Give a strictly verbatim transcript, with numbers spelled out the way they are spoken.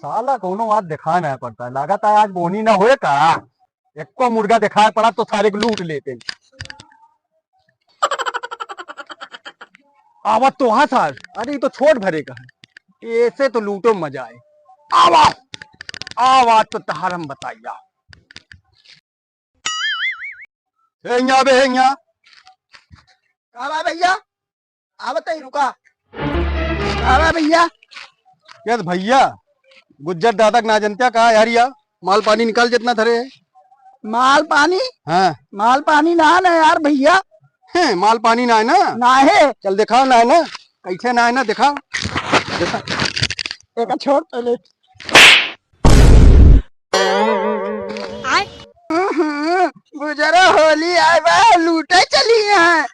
साला कौनो बात दिखाई नहीं पड़ता है, लागत है आज बोनी ना होए का। एको मुर्गा दिखाई पड़ा तो सारे को लूट लेते। आवा तो हाँ सार, अरे ये तो छोट भरे का है, ऐसे तो लूटो मजा आए। आवा, आवा तो तहार हम बताइया। हे हियाँ बे, हे हियाँ। का बा भैया? आवत ही, रुका। का बा भैया? क्या भैया? गुज्जर दादा के ना जनत्या का यार या? माल पानी निकाल जितना धरे है। माल पानी? हाँ। माल पानी ना, ना यार भैया। हैं, माल पानी ना है ना? ना है। चल दिखाओ ना है ना। कैसे ना है ना, दिखाओ। दिखा। एक छोड़ पहले। हम्म, गुजरा होली आए बा, लूटे चली हैं।